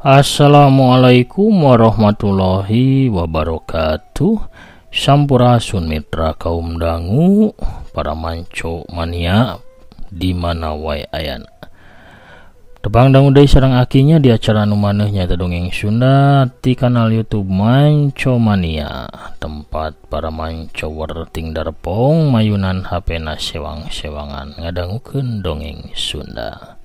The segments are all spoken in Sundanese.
Assalamualaikum warahmatullahi wabarakatuh. Sampurasun mitra kaum dangu, para manco mania di mana wae ayana. Tepang dangu deui sareng akinya di acara nu maneuh nyaeta dongeng Sunda ti kanal YouTube Manco Mania, tempat para mancower ting darepong mayunan HP-na sewang-sewangan ngadangukeun dongeng Sunda.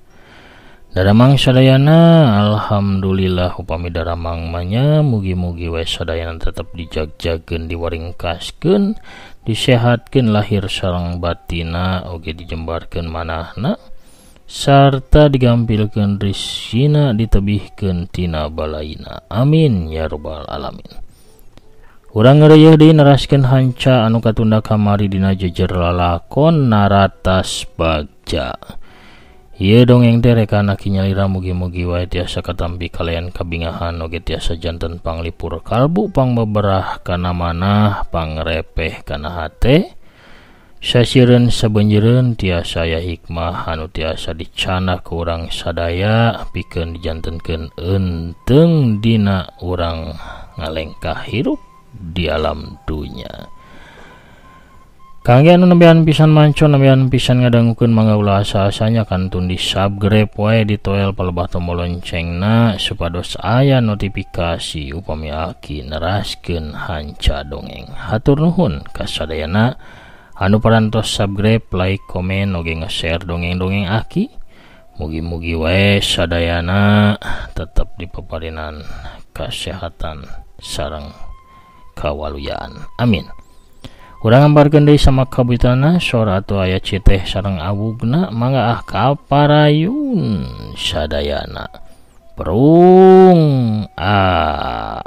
Daramang sadayana, alhamdulillah upami daramang manya, mugi-mugi wae sadayana tetep dijagjagkeun, diwaringkaskeun, disehatkeun lahir sareng batina, oge dijembarkeun manahna, sarta digampilkeun rizkina, ditebihkeun tina balaina. Amin ya rabbal alamin. Urang ngareuyeung deui neraskeun hanca anu katunda kamari dina jejer lalakon Naratas Bagja. Ieu dongeng teh reka anak nyalira mugi-mugi wae tiasa katampi kalian kabingahan oge tiasa janten panglipur kalbu pangbeberah kana manah pangrepeh kana hate sasieureun sabenjeureun tiasa aya hikmah anu tiasa dicandak ku urang sadaya pikeun dijantenkeun eunteng dina urang ngalengkah hirup di alam dunya. Kangge anu nembean pisan manco, nembean pisan ngadangukeun mangga ulah asa-asanya kantun di subscribe wae ditoel palebah tombol loncengna supados aya notifikasi upami aki neraskeun hanca dongeng. Hatur nuhun kasadayana anu parantos subscribe, like, komen oge nge-share dongeng-dongeng aki. Mugi-mugi wae sadayana tetep dipaparinan kasehatan sareng kawaluyaan. Amin. Urang ngambarkeun deui sama kabitana sora atuh aya citeh sareng awugna mangga ah kaparayun sadayana. Perung ah.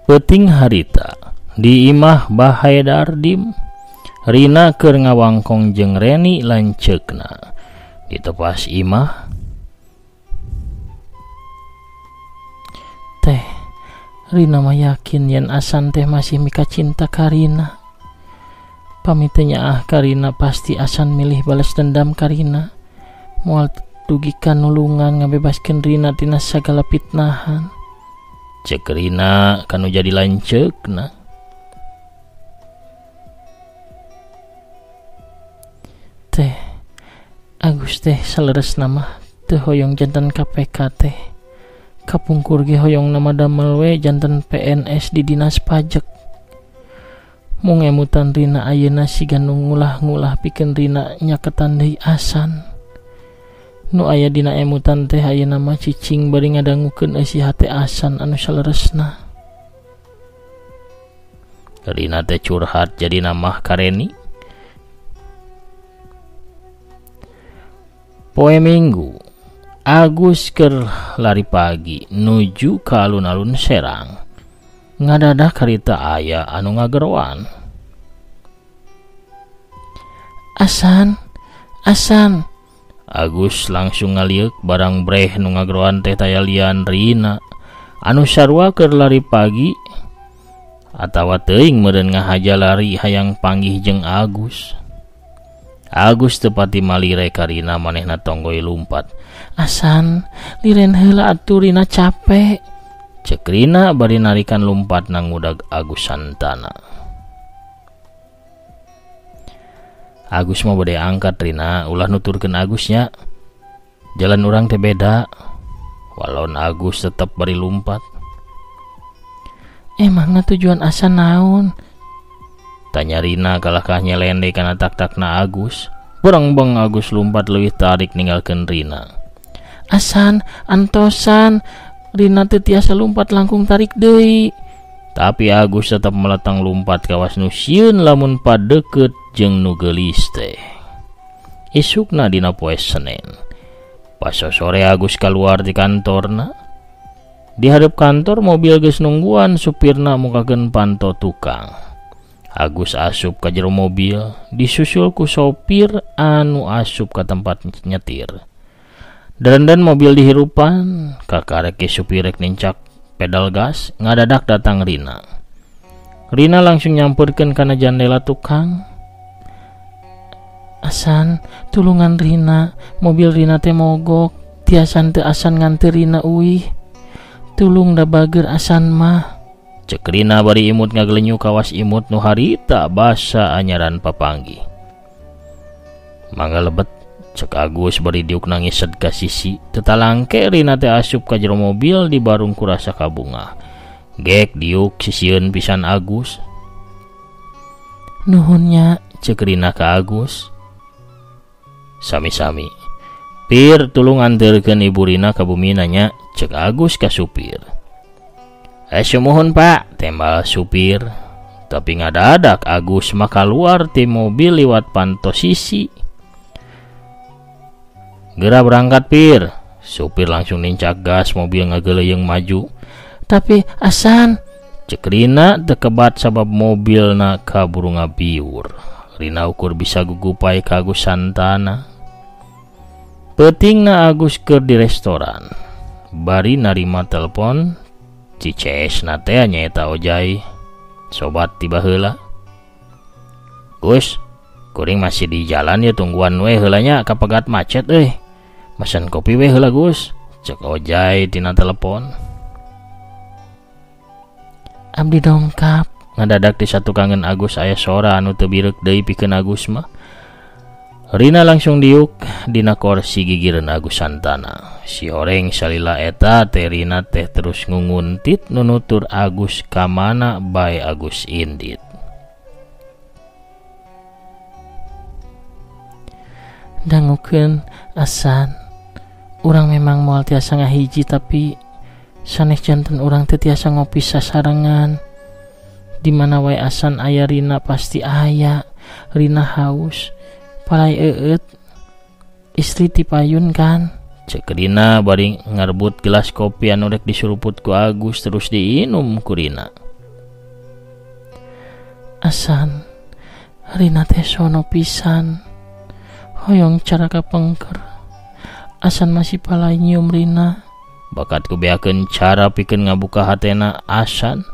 Peuting harita di imah Bahaedardim, Rina keur ngawangkong jeung Reni lanceukna. Di tepas imah teh Rina mah yakin yen Asan teh masih mika cinta ka Rina. Pami teu nyaah ka Rina pasti Asan milih balas dendam ka Rina. Moal dugi ka nulungan ngabebaskeun Rina tina sagala fitnahan. Cek Rina kanu jadi lanceukna. Teh Agus teh saleresna mah teu hoyong janten KPK teh. Kapungkur ge hoyong nama damel we janten PNS di dinas pajak. Mung emutan Rina ayeuna siga nu ngulah-ngulah pikeun Rina nyaketan deui Asan. Nu aya dina emutan teh ayeuna mah cicing bari ngadangukeun eusi hate Asan anu saleresna. Rina teh curhat jadi namah ka Reni. Poe Minggu, Agus keur lari pagi nuju ka alun-alun Serang. Ngadadah karita aya anu ngageroan. Asan, Asan. Agus langsung ngalieuk barang breh nu ngageroan teh taya lian Rina anu sarua keur lari pagi atawa teuing meureun ngahaja lari hayang panggih jeung Agus. Agus teu pati malire ka Rina manehna tonggoi lumpat. Asan, liren heula atuh Rina capek. Cek Rina bari narikan lumpat ngudag Agus santana. Agus mah bade angkat Rina, ulah nuturkeun Agusnya. Jalan urang teh beda. Walon Agus tetep bari lumpat. Emangna tujuan Asan naon? Tanya Rina kalahkah nyelende kana tak-takna Agus. Berengbeng Agus lumpat leuwih tarik ninggalkeun Rina. Asan, antosan. Rina teu tiasa lumpat langkung tarik deui. Tapi Agus tetep meletang lumpat kawas nu sieun lamun padeukeut jeung nu geulis teh. Isukna dina poe Senen. Pas sore Agus kaluar ti kantorna. Di hadeup kantor mobil geus nungguan supirna mukakeun panto tukang. Agus asup ka jero mobil disusul ku sopir anu asup ka tempat nyetir. Derenden mobil dihirupan, kakarek supir rek nincak pedal gas, ngadadak datang Rina. Rina langsung nyamperkeun kana jandela tukang. Asan, tulungan Rina, mobil Rina teh mogok, tiasan teu Asan nganteur Rina uih. Tulung da bager Asan mah. Cek Rina bari imut ngagelenyu kawas imut nu harita basa anyaran papanggih. Mangga lebet, cek Agus bari diuk nangis ka sisi. Tetalangke Rina teh asup ka jero mobil di barung kurasa kabungah. Gek diuk sisieun pisan Agus. Nuhun nya, cek Rina ka Agus. Sami-sami. Pir tulung anterkeun ibu Rina ka bumina nya, cek Agus ka supir. Sumuhun Pak, tembal supir. Tapi ngadadak Agus mah kaluar ti mobil liwat panto sisi. Geura berangkat Pir. Supir langsung nincak gas, mobil ngageleuyeung maju. Tapi Asan, cek Rina teu kebat sabab mobilna kaburu ngabiur. Rina ukur bisa gugupai ka Agus Santana. Peutingna Agus keur di restoran. Bari narima telepon Cices na teh nyaeta Ojai sobat tiba heula. Gus, kuring masih di jalan ya, tungguan we heula nya kapegat macet euy. Mesen kopi we heula Gus, cek Ojai tina telepon. Abdi dongkap, ngadadak di satu kangen Agus aya sora anu teu bireuk deui pikeun Agus mah. Rina langsung diuk dina korsi gigireun Agus Santana. Si horeng salila eta teh Rina teh terus ngunguntit nunutur Agus ka mana bae Agus indit. Dangukeun Asan, urang memang moal tiasa ngahiji tapi sanes janten urang teu tiasa ngopi sasarengan. Di mana wae Asan aya Rina pasti aya. Rina haus, palai eueut, istri tipayun kan. Cek Rina bari ngarebut gelas kopi anu rek disuruput ku Agus terus diinum ku Rina. Asan, Rina teh sono pisan. Hoyong cara kapengker. Asan masih palai nyium Rina. Bakat ku beakeun cara pikeun ngabuka hatena Asan.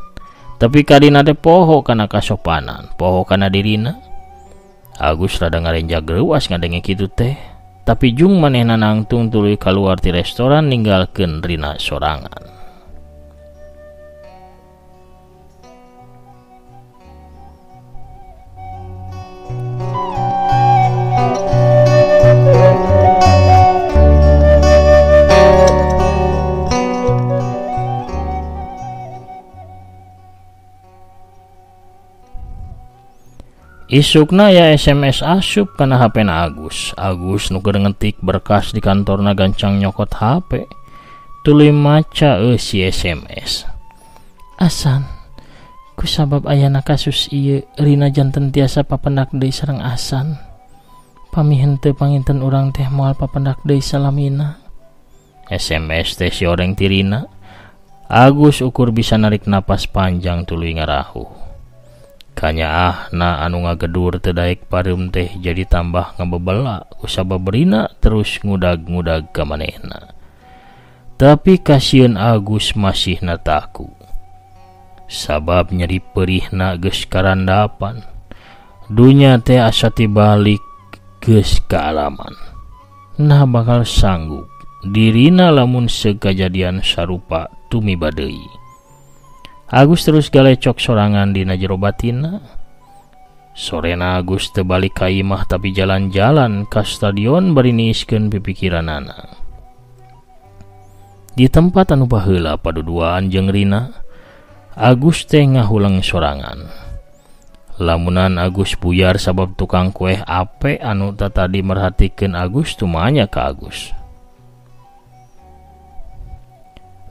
Tapi ka Rina teh poho kana kasopanan, poho kana dirina. Agus rada ngarenjag reuas ngadenge kitu teh. Tapi jung manehna nangtung tuluy kaluar ti restoran ninggalkeun Rina sorangan. Isukna ya SMS asup kana HP na Agus. Agus nu keur ngetik berkas di kantorna gancang nyokot HP. Tuluy maca si SMS. Asan, kusabab ayana kasus ieu Rina janten tiasa papendak deui sareng Asan. Pami henteu panginten urang teh moal papendak deui salamina. SMS teh si oreng ti Rina. Agus ukur bisa narik napas panjang tuluy ngarahuh. Kanyaahna anu ngagedur teu daek pareum teh jadi tambah ngabebela kusabab Rina terus ngudag-ngudag ka manehna. Tapi kasieun Agus masih nataku. Sabab nyeri perihna geus karandapan. Dunya teh asa tibalik geus kaalaman. Nah bakal sanggup dirina lamun sekajadian sarupa tumiba deui. Agus terus galecok sorangan dina jero batina. Sorena Agus teu balik ka imah tapi jalan-jalan ka stadion bari niiskeun pipikiranana. Di tempat anu baheula paduduaan jeung Rina, Agus teh ngahuleng sorangan. Lamunan Agus buyar sabab tukang kueh ape anu tatadi merhatikeun Agus tumanya ka Agus.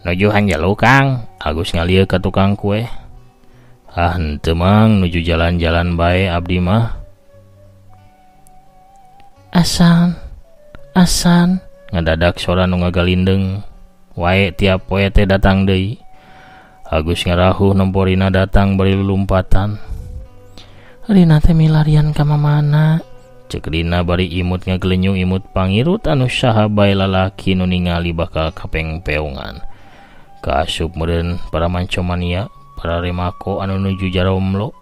Nuju hanjalu Kang, Agus ngalieu ka tukang kue. Ah henteu Mang, nuju jalan-jalan bae abdi mah. Asan, Asan, ngadadak sora nu ngagalindeng. Wae tiap poe teh datang deui. Agus ngarahuh nempo Rina datang bari lulumpatan. Rina teh milarian ka mamana? Cek Rina bari imut ngagelenyung imut pangirut anu saha bae lalaki nu ningali bakal kapengpeungan. Kaasup meureun para mancomania, para remako anu nuju jaromlo.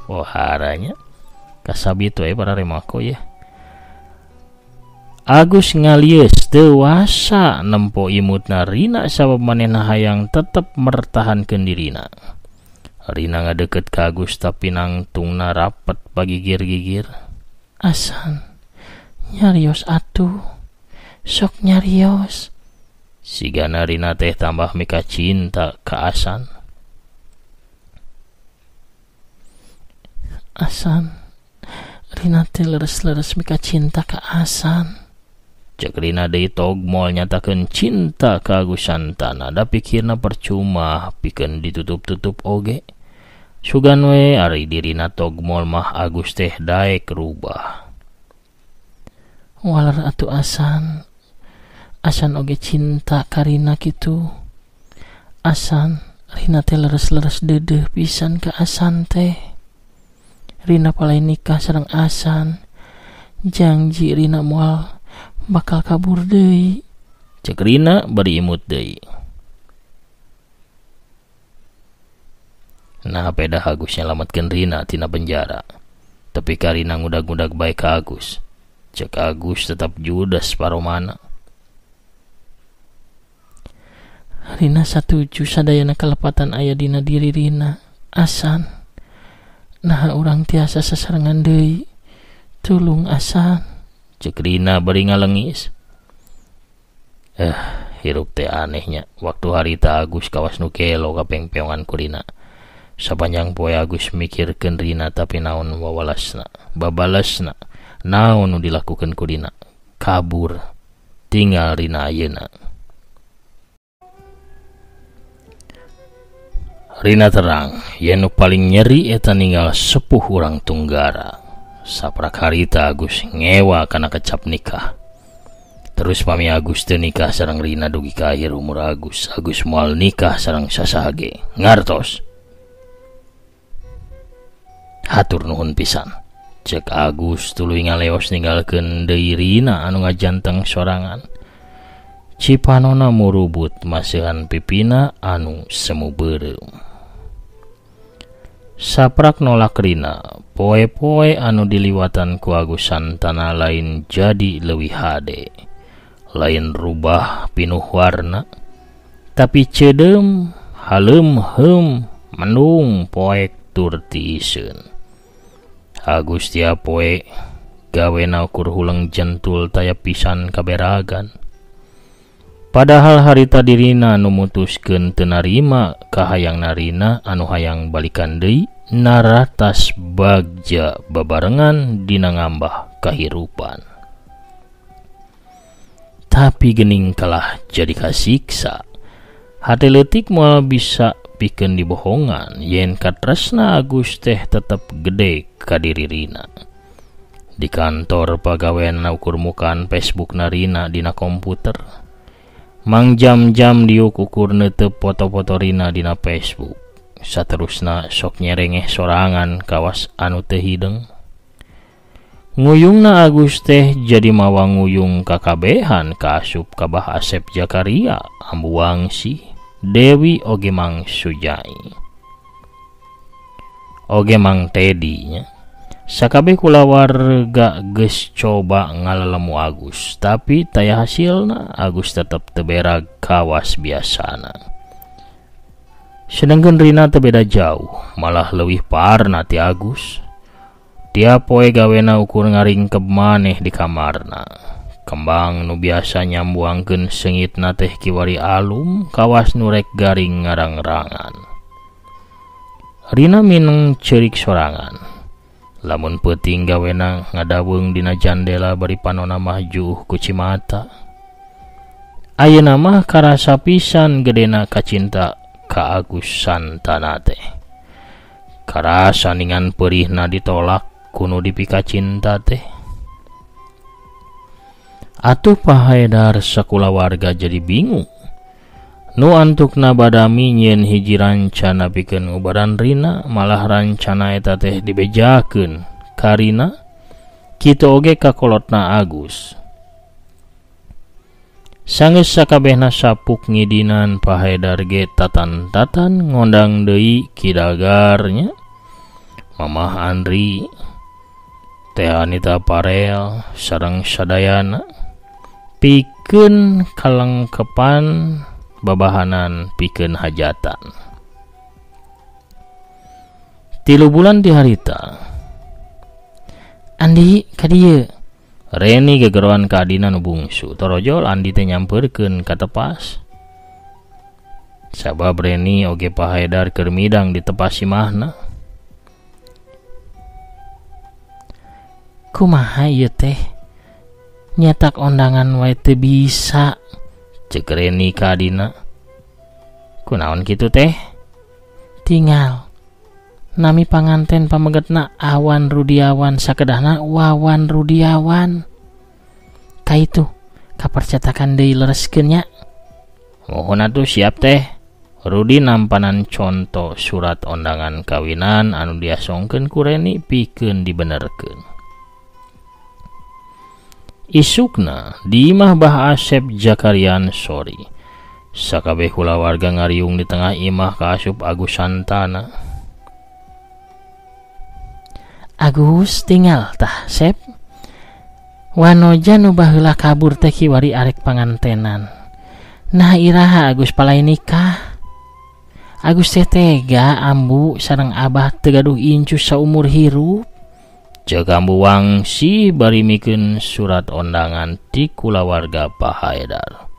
Poharanya kasabit we para remako ya. Agus ngalieus teu wasa nempo imutna Rina sabab manehna hayang tetep mertahankeun dirina. Rina ngadeukeut ka Agus tapi nangtungna rapet pagigir-gigir. Asan, nyarios atuh, sok nyarios. Sigana Rina teh tambah mika cinta ka Asan. Asan, Rina teh leres-leres mika cinta ka Asan. Cek Rina deui togmol nyatakeun cinta ka Agus Santana, da pikirna percuma pikeun ditutup-tutup oge. Sugan we ari dirina togmol mah Agus teh daek rubah. Waler atuh Asan, Asan oge cinta ka Rina kitu. Asan, Rina teh leres-leres deudeuh pisan ka Asan teh. Rina palai nikah sareng Asan. Janji Rina moal bakal kabur deui. Cek Rina bari imut deui. Nah pedah Agus nyalametkeun Rina tina penjara. Tapi ka Rina ngudag-ngudag bae ka Agus. Cek Agus tetap judas paromana. Rina satuju sadayana kalepatan aya dina diri Rina. Asan, naha urang tiasa sasarengan deui. Tulung Asan. Cek Rina bari ngalengis. Hirup teh anehnya. Waktu harita Agus kawas nu kelo kapengpeongan ku Rina. Sapanjang poe Agus mikirkeun Rina tapi naon wawalasna, babalasna, naon nu dilakukeun ku Rina. Kabur, tinggal Rina ayeuna. Rina terang, yen nu paling nyeri eta ninggal sepuh urang Tunggara. Saprak harita Agus ngewa kana kecap nikah. Terus pami Agus teu nikah sareng Rina dugi ka akhir umur Agus. Agus moal nikah sareng sasaha ge. Ngartos. Hatur nuhun pisan. Cek Agus tuluy ngaleos ninggalkeun deui Rina anu ngajanteng sorangan. Cipanona murubut maseuhan pipina anu semu beureum. Saprak nolak Rina, poe-poe anu diliwatan ku Agus Santana lain jadi leuwih hade. Lain rubah pinuh warna, tapi ceudeum, haleum heum, mendung poek tur tiiseun. Agus tiap poe gawena ukur huleng jentul taya pisan kaberagan. Padahal harita dirina nu mutuskeun teu narima ka hayangna Rina anu hayang balikan deui naratas bagja babarengan dina ngambah kahirupan. Tapi gening kalah jadi kasiksa. Hate leutik moal bisa pikeun dibohongan yen katresna Agus teh tetep gede ka diri Rina. Di kantor pagawean ukur mukaan Facebookna Rina dina komputer. Mang jam-jam diuk ukur neuteup foto-foto Rina dina Facebook. Saterusna sok nyerengeh sorangan kawas anu teu hideung. Nguyungna Agus teh jadi mawa nguyung kakabehan kaasup ka Bah Asep Jakaria, Ambu Wangsi, Dewi oge Mang Sujai. Oge Mang Tedi nya. Sakabeh kulawarga geus coba ngalalemu Agus, tapi taya hasilna Agus tetep teu berag kawas biasana. Sedangkan Rina teu beda jauh, malah leuwih parna ti Agus. Tiap poe gawena ukur ngaringkeb maneh di kamarna. Kembang nu biasa nyambuangkeun seungitna teh kiwari alum, kawas nu rek garing ngarang-rangan. Rina mineng ceurik sorangan. Lamun peuting gawena ngadaweung dina jandela bari panona mah juuh ku cimata. Ayeuna mah karasa pisan gedena kacinta ka Agus Santana teh. Karasa ningan peurihna ditolak kuno dipika cinta teh. Atuh Pak Haidar sakulawarga jadi bingung. Nu antukna badami nyieun hiji rancana pikeun ngubaran Rina, malah rancana eta teh dibejakeun ka Rina kitu oge ka kolotna Agus. Sanggeus sakabehna sapuk ngidinan Pak Haidar ge tatan-tatan ngondang deui kidagarnya. Mamah Andri, Teh Anita Parel sareng sadayana pikeun kalengkepan babahanan pikeun hajatan. 3 bulan di harita. Andi ka dieu. Reni gegeroan ka adina nu bungsu. Torojol Andi teh nyamperkeun ka tepas. Sabab Reni oge Pak Haidar keur midang di tepas imahna. Kumaha ieu teh? Nyetak ondangan wae teu bisa. Ceuk Reni ka adina. Kunaon kitu teh? Tinggal nami panganten pamegetna Awan Rudiawan sakedahna Wawan Rudiawan. Ka itu kapercetakan deui lereskeun nya. Mohon atuh siap teh. Rudi nampanan conto surat ondangan kawinan anu diasongkeun ku Reni pikeun dibenerkeun. Isukna di imah Bah Asep Jakarian Sori. Sakabeh kulawarga ngariung di tengah imah kaasup Agus Santana. Agus tinggal tah Sep. Wanoja nu baheula kabur teh kiwari arek pangantenan. Nah iraha Agus palai nikah. Agus teh tega ambu sareng abah teu gaduh incu saumur hirup. Ceuk Ambu Wangsi bari mikeun surat ondangan ti kulawarga Pak Haidar.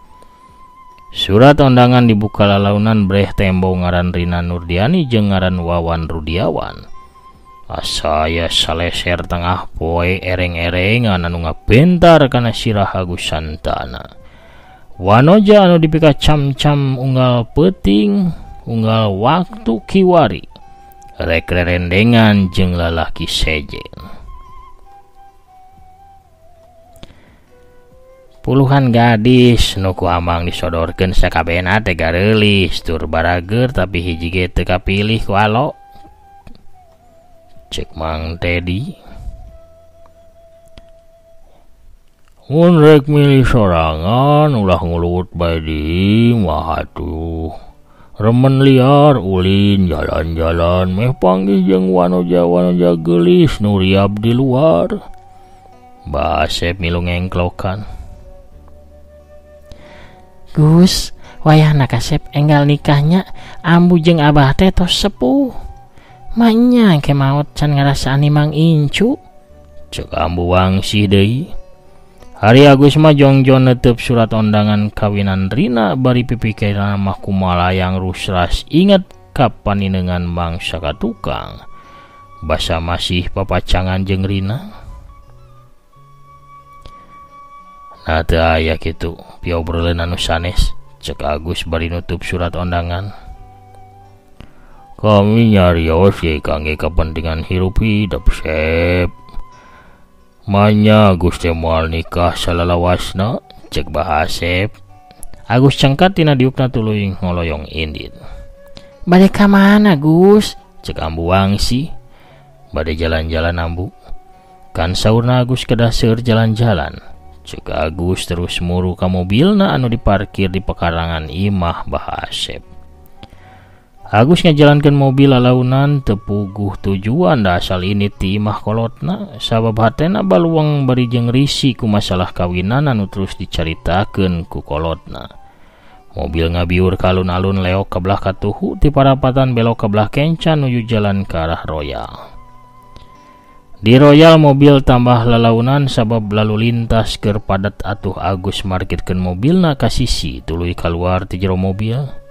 Surat ondangan dibuka lalaunan breh tembo ngaran Rina Nurdiani jeung ngaran Wawan Rudiawan. Asa aya saleser tengah poe ereng-erengan anu ngabentar kana sirah Agus Santana. Wanoja anu dipika cam-cam unggal peuting, unggal waktu kiwari. Rek rerendengan jeung lalaki sejen. Puluhan gadis nu ku amang disodorkeun sakabehna teh gareulis tur barageur tapi hiji ge teu kapilih ku alo. Cek Mang Teddy. Mun rek milih sorangan ulah nguluwut bae di imah atuh. Remen liar ulin jalan-jalan meh panggih jeung wanoja-wanoja geulis nu riab di luar. Basep milu ngengklokan. Gus, wayahna kasep enggal nikahnya ambu jeung abah teh tos sepuh. Manya engke maot can ngarasaan Mang Incu. Ceuk Ambu Wangsi deui. Hari Agus mah jongjon netep surat ondangan kawinan Rina bari pipikiran mah kumalayang rusras inget ka paninengan mangsa ka tukang. Basa masih papacangan jeung Rina. Nah teu aya kitu piobroleun anu sanes. Ceuk Agus bari nutup surat ondangan. Kami nyarios ye kangge kepentingan hirup hidup Sep. Manya Agus teh moal nikah salalawasna. Ceuk Bah Asep. Agus cengkat tina diukna tuluy ngoloyong indit. Bade ka mana Gus? Ceuk Ambu Wangsi. Bade jalan-jalan Ambu. Kan saurna Agus kedah seueur jalan-jalan. Ceuk Agus terus muru ka mobilna anu diparkir di pekarangan imah Bah Asep. Agus ngajalankeun mobil lalaunan teu puguh tujuan da asal ini ti imah kolotna sabab hatena baluang bari jeung risi ku masalah kawinan anu terus dicaritakeun ku kolotna. Mobil ngabiur ka alun-alun leok ka belah katuhu ti parapatan belok ka belah kenca nuju jalan ka arah Royal. Di Royal mobil tambah lalaunan sabab lalu lintas keur padat atuh Agus markirkeun mobilna ka sisi tuluy kaluar ti jero mobil.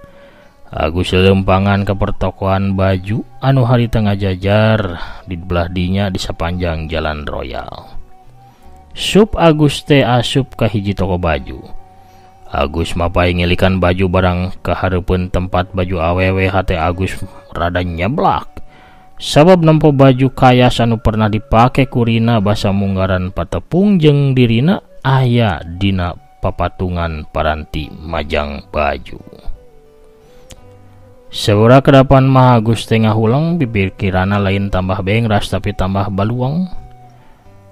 Agus lempangan ke pertokoan baju anu harita ngajajar di belah dinya di sepanjang jalan Royal. Sup Agus teh asup ka hiji toko baju. Agus mapai ngilikan baju barang kahareupeun tempat baju awewe hate Agus rada nyeblak. Sabab nempo baju kayas anu pernah dipake ku Rina basa munggaran patepung jeung dirina aya dina papatungan paranti majang baju. Sabura kedapan mah Agus teh ngahuleng pipikirana lain tambah bengras tapi tambah baluang.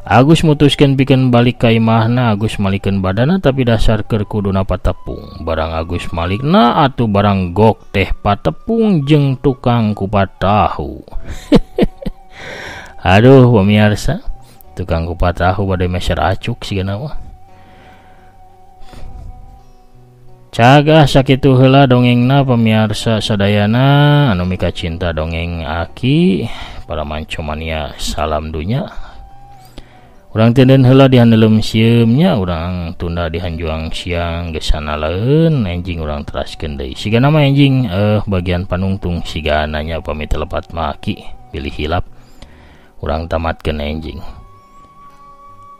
Agus mutuskeun pikeun balik ka imahna. Agus malikeun badana tapi dasar keur kuduna patepung. Barang Agus malikna atuh barang gok teh patepung jeung tukang kupat tahu. Aduh pemirsa, tukang kupat tahu bade meser acuk sigana mah. Cagah sakitu heula dongengna pemirsa sadayana anu mika cinta dongeng aki para mancomania salam dunya. Urang tenden heula dihandelem sieumnya, urang tunda dihanjuang siang geus sanalaeun enjing urang teraskeun deui. Sigana mah enjing bagian panungtung sigana nya pamit lepat mah aki bilih hilap. Urang tamatkeun enjing.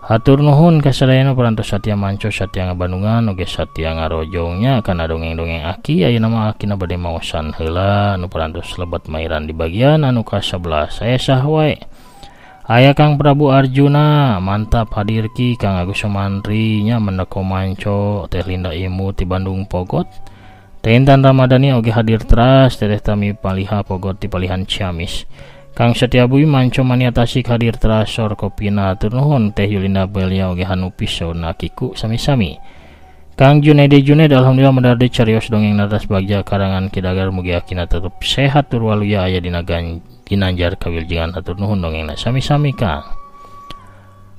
Hatur nuhun ka sadayana parantos satia manco satia ngabandungan oge satia ngarojongnya kana dongeng-dongeng aki. Ayeuna mah akina bade maosan heula nu parantos lebet mairan di bagian anu ka-11. Aya sah wae. Aya Kang Prabu Arjuna mantap hadir ki. Kang Agus Sumantri nya mendeko manco. Teh Linda Imu ti Bandung Pogot. Teh Intan Ramadhani oge hadir teras. Teteh Tami Paliha Pogot ti Palihan Ciamis. Kang Setiabui manco mania Tasik hadir teras. Sor kopina hatur nuhun. Teh Yulinda Belia oge hanupis saurna kiku sami-sami. Kang Junedi Juned alhamdulillah medarde carios dongeng natas bagja karangan Kidagar mugi akina tetep sehat tur waluya aya dina ginanjar kawiljengan hatur nuhun dongengna sami-sami Kang.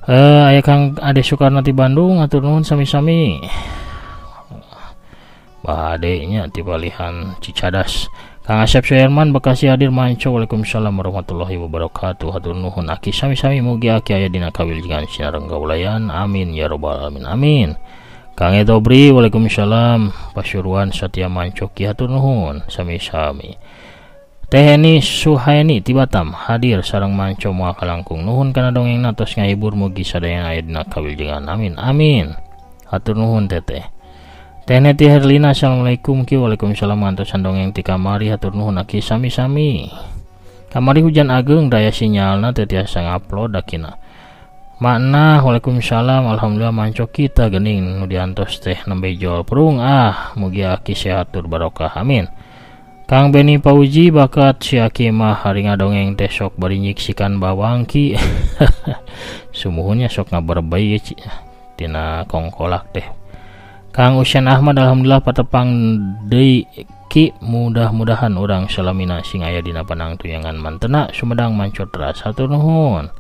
Aya Kang Ade Soekarno ti Bandung hatur nuhun sami-sami. Bah adenya ti Palihan Cicadas. Kang Asep Suherman Bekasi hadir manco. Waalaikumsalam warahmatullahi wabarakatuh. Hatur nuhun aki sami-sami mugi aki aya dina kawiljengan sinareng kaulayan. Amin ya rabbal alamin. Amin. Kang Edobri waalaikumsalam. Pasuruan Satya manco ki hatur nuhun sami-sami. Teh Eni Suhaeni ti Batam hadir sareng manco moal kalangkung. Nuhun kana dongengna tos ngahibur mugi sadayana aya dina kawiljengan. Amin amin. Hatur nuhun teteh. Teh Neti Herlina assalamualaikum ki. Waalaikumsalam ngantosan dongeng ti kamari hatur nuhun aki sami-sami. Kamari hujan ageng daya sinyalna teh tiasa ngupload akina. Makna waalaikumsalam alhamdulillah manco kita geuning nu diantos teh nembe jol prung ah mugi aki sehat tur barokah amin. Kang Beni Pauji bakat si aki mah hari ngadongeng teh sok bari nyiksikan bawang ki. Sumuhunnya sok ngaberbay tina kongkolak teh. Kang Usyan Ahmad alhamdulillah patepang deui ki mudah-mudahan urang salamina sing aya dina panangtuyangan mantena Sumedang manco teras hatur nuhun.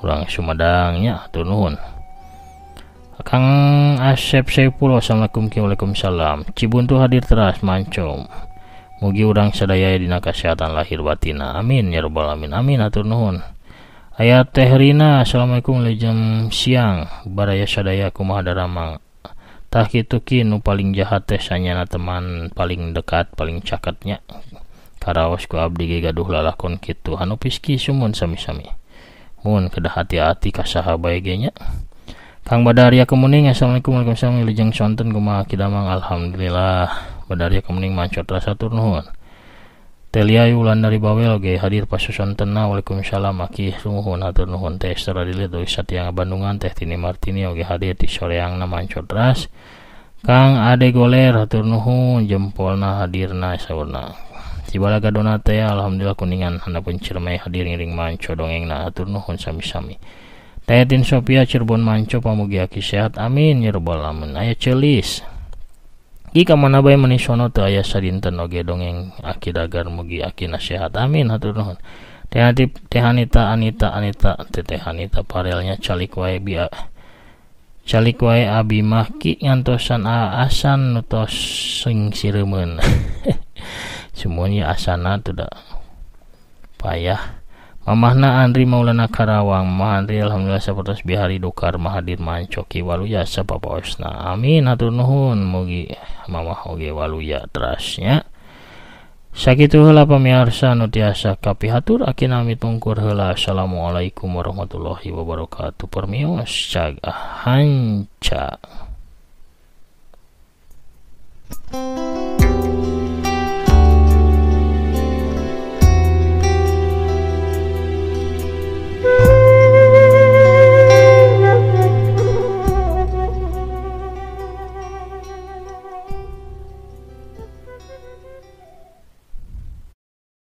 Urang Sumedang nya hatur nuhun. Kang Asep Saipullah assalamualaikum ki. Waalaikumsalam. Cibuntu hadir teras manco. Mugi urang sadaya dina kasehatan lahir batina. Amin ya rabbal alamin. Amin hatur nuhun. Aya Teh Rina assalamualaikum jam siang baraya sadaya kumaha daramang. Tah kitu ki nu paling jahat teh sanyana teman paling dekat paling caketnya. Karaos ku abdi ge gaduh lalakon kitu hanupis ki sumun sami-sami. Mun kedah hati-hati ka saha bae ge nya. Kang Badaria Kemuning assalamualaikum waalaikumsalam wilujeng sonten kumaha kidamang alhamdulillah. Badaria Kemuning mancot rasa hatur nuhun. Telia Yulan dari Bawel oge hadir pasusontena waalaikumsalam aki sumuhun hatur nuhun. Teh Esther Adilit oge satia Bandungan. Teh Tini Martini oge hadir di soreangna mancot ras. Kang Ade Goler hatur nuhun jempolna hadirna saurna. Cibalaga Donate alhamdulillah kuningan handapun Ciremai hadir ngiring manco dongengna hatur nuhun sami-sami. Teh Tin Sophia Cirebon manco pamugi aki sehat amin ya rabbal alamin. Aya Celis Ki kamana bae manisono teu aya sadinten oge dongeng aki dagar mugi aki nasihat amin hatur nuhun. Teh Anita Anita Anita Teteh Anita parelnya calik wae bia calik wae abi mah ki ngantosan asan nu tos sing sireumeun. Semuanya asana tuh da payah. Mamahna Andri Maulana Karawang. Mamah Andri alhamdulillah sapertos bihari dukar mahadir mancoki waluya sapapaosna. Amin hatur nuhun mugi mamah oge waluya terasnya. Sakitu heula pamirsa nu tiasa kapihatur akina mitungkur heula. Assalamualaikum warahmatullahi wabarakatuh. Permios cag hanca.